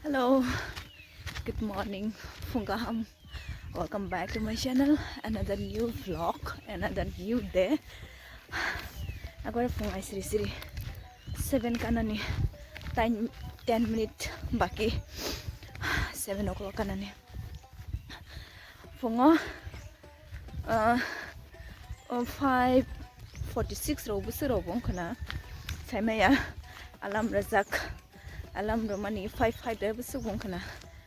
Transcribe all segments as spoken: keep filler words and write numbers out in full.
Hello, good morning, phung kaham. Welcome back to my channel. Another new vlog, another new day. Agora phung ai siri siri seven kanani, ten, ten minute baki seven o'clock kanani. Phungo, uh, oh, five forty six rok bwswk rok bo wngkha na. Saimaya alarm rwjak, alarm rwmani five five de bwswk wngkha na.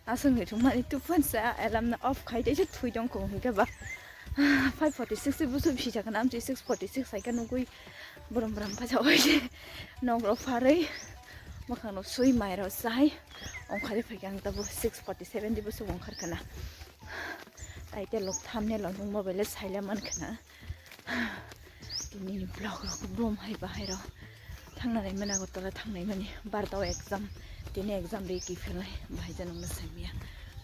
Aswk ni thumani tuphunsa alarm no off khai tei se thui tongkho hwnkhe ba five forty six se bwswk bisi jakha na, amtwi six forty six hai khe nugwi brum brum kha jawai se nok rok pharwi mwkhang rok sui mai rok chai ongkhari phaikha ang tabuk six forty seven de bwswk ongkhar khana. Tei te lok thamne lo nung mobile le saila man khana. Tini ni vlog rok brum hai bahai rok thangnai mani Agartala thangnai mani barta o exam, tini exam de ki phelnai bahai janong na saimya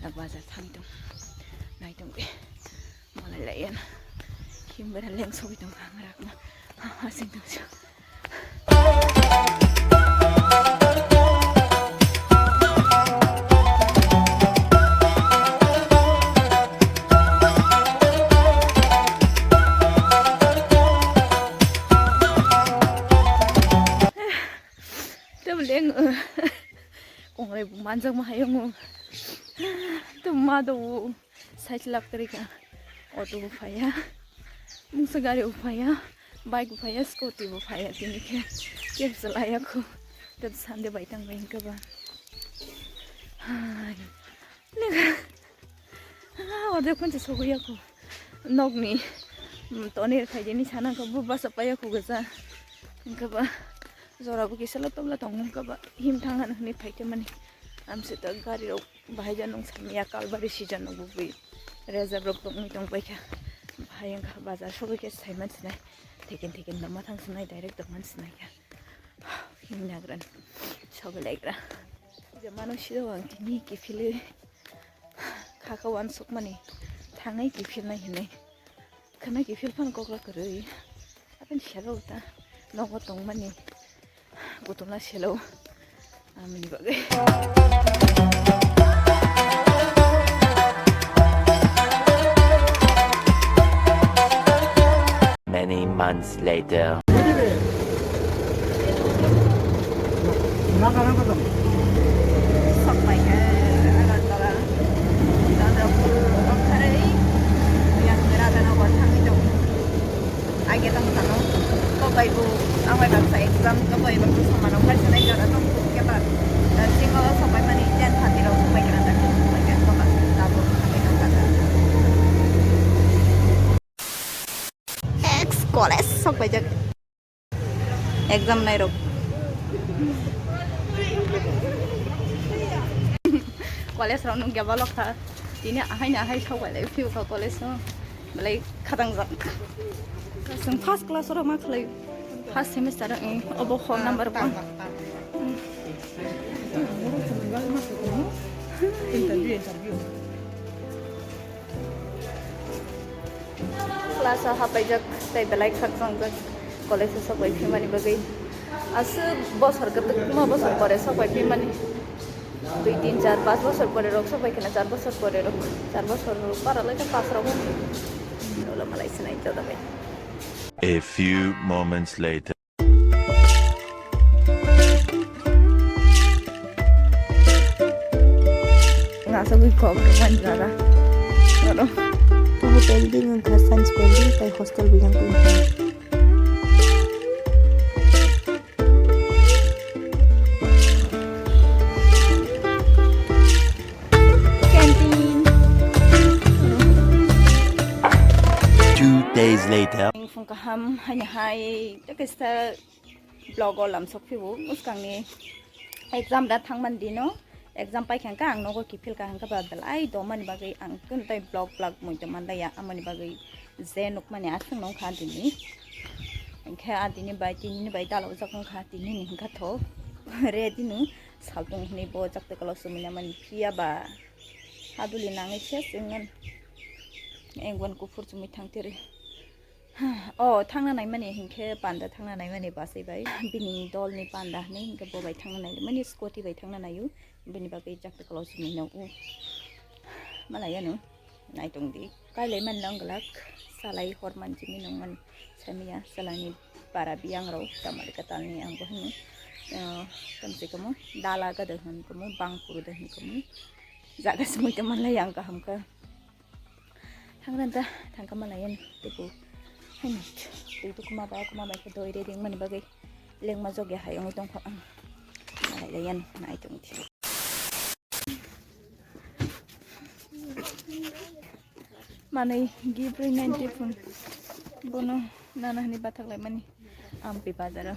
tak bazar thang tong nai tong de malai lai yan himbara leng sobi tong ang rak ma asing tong. Tei beleng kongrai bo manjak ma hayung. Tei ma do. Side lak tari ka auto bo phaiya, mungsa gari bo phaiya, bike bo phaiya, scooty bo phaiya. Tini khe kebo chalai ya khu. Tei Sunday bai tang bai hwnkhe ba. Hai. Nega. Ah, orde phone se sogwi ya khu. Nokni, mm, tonir khaidini sana khe bo basa paiya khu gasa. Hwnkhe ba. Jora bo kisa la tobla tong hwnkhe ba. Him thang hwnwi phai khe mani. Amse ta gari rok. Bahai jano wng samya kalbari season no bubui reserve rok tongwi tong paikha. Bahai wngkha bazar sogwi khe saiman sinai, theken theken tongma thang sinai, direct tongman sinai kha. Himnagra sogwi laikra. Jamano siro ang tini kiphilwi khakha wansukmani thangnai kiphilnai hinwi. Khana kiphil phano kokla kwrwi. Aboni salo ta nogo tongmani. Kutumna selo. Amini bagwi. Many months later. Sok pai kha Agartala. Chandrapur ongkharwi yang Radhanagar thangwi tongo. Age tong sano, kobai bo, ang bai baksa exam, kobai baksa samano, kaisa nai jora tong, keba, eh, singo sopai mani, ten thirty rok sopai kena, tak sopai kena, koba, tabuk, sopai kena, tak. Ex college sopai jak. Exam nai rok. College rok nung keba lokha, tini ahai na ahai sopai lai, phiu kha college no. Belai khatang jak. Chwng first class oro ma khlai, first semester o, eh, obo hall number one. Interview, interview. Class o hapaijak tei belai khakchang jak college o sopai phimani bagwi. Aswk bosor kwtwkma bosor pore sopai phimani. Dui, tin, char, panch bosor pore rok sopai kheno, char bosor pore rok, char bosor para lai khe pass rok. Ulo malai sinai joda bai. A few moments later. Ngasugwi kok rwmani jaga. Oro. Tubu building wngkha science building tei hostel bo yang tongkha. Canteen. Two days later. Phung kaham haini hai tei kaisa vlog o lamsok phibo bwskangni exam da thangmani dino. Exam paikha hwnkhe ang nogo kiphil kha hwnkhe ba belai domani bagwi ang kunu tei vlog vlog mui tongman laiya, amoni bagwi je nukmani aswk nungkha adini. Hwnkhe adini bai tinini bai dalojak wngkha, tinini hwnkha tho ready no saltung hwnwi bo jak tei kwlak chumui namani phiya ba haduli nangwi ses wngmani engwan kuphur chumui thangtiri. O thangna naimani hinkhe panda thangna naimani bachai bai. Bini dolni panda hinwi hinkhe bo bai thangna naimani scooty bai thangna naio. Bini bagwi chakta kwlao simi no u. Malai yanu. Naitung di. Kailai man long glak. Salai hor man jimi nung man. Samiya salani para biyang rok. Chamari katalni ang bo hini. Eh, kamse kamu. Dala gada hwn kamu. Bang puru da hwn kamu. Jaga simi ka manlai ang kaham ka. Thangran ta thangka malai yan tuku. Haino twi tu kuma bai kuma bai khe doi re ding mani bagwi lengma jogya hai wngwi tongkho ang. Malai lai yan nai tong di. Manwi gift rwi nine phone bono nana hwnwi bathak lai mani. Ampi bazaro.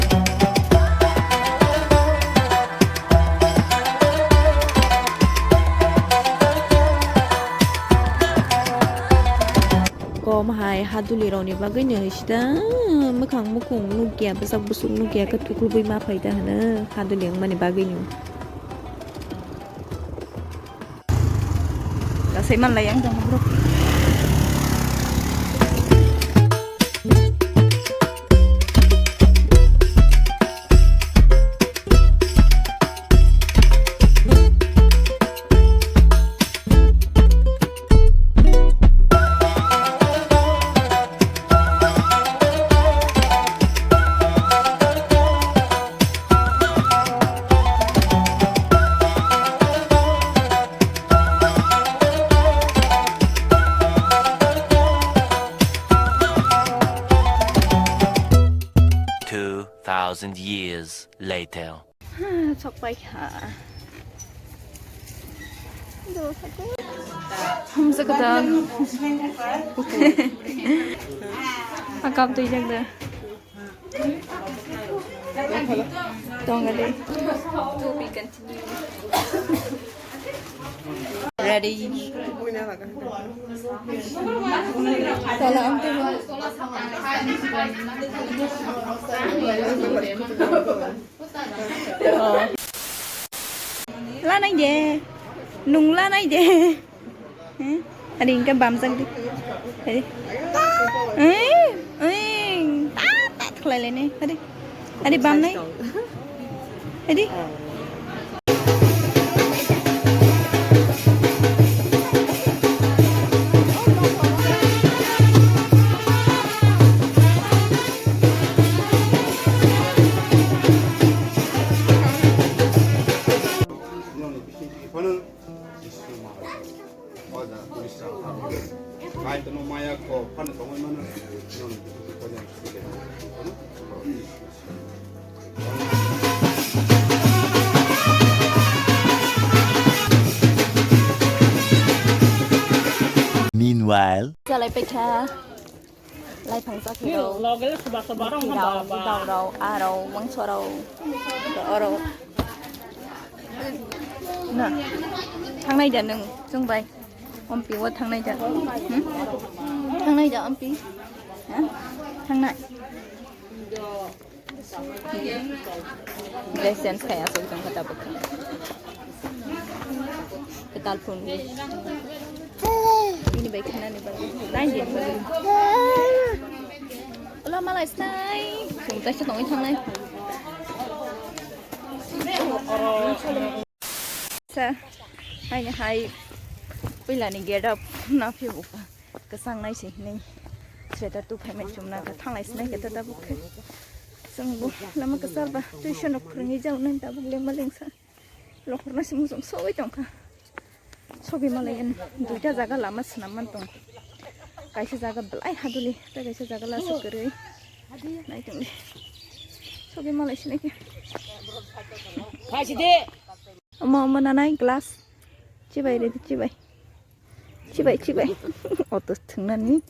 Kom hai haduli rokni bagwi no sida mwkhang mukhung nukya, bwsak bwswk nukya, khe tukulbwi ma phaida hwno haduli wngmani bagwi no. Kasai manlai ang tong bro. Two thousand years later. Sok pai kha. Hamsa kata. Akam tu ijak da. Tong gali. To be continued. Ready. Salam. Oh. Lanai de. Nung lanai de. Hmm? Ari hingke bamjak di. Ari. Eh, eh. Ta, ta, khlai lene. Ari. Ari bamnai. Ari. Meanwhile. Chalai paikha. Laiphang chakhe rok. Loge le soba soba rok. Rok, dau rok, a rok, mangso rok. Oro. Na. Thangnai da nwng chwng bai? Ompi o thangnai da. Hmm? Thangnai da ompi? Ha? Thangnai. Dress change khai aswk tongkha tabuk. Kwtal phunwi. Bini bai khanani bagwi. Nai din bagwi. Ola malai snai. Chwng taisa tongwi thangnai. Sa, haini hai puilani get up na phiyok. Kwchang nai se hinwi sweater tuphai mai chumna khe thanglai sinai khe ta tabuk khe. Chwng bo lama kwchar ba tuition rok phwrwngwi jago nai tabuk lengma lengsa. Rohorna se mosong sogwi tongkha. Sogwi malai yan duita jaga lama swnam man tong. Kaisa jaga belai haduli tei kaisa jaga lasa kwrwi. Nai tongdi. Sogwi malai sinai khe. Phaisidi. Omo, omo nanai glass. Chibai ready, chibai. Chibai, chibai. Auto thwngnani.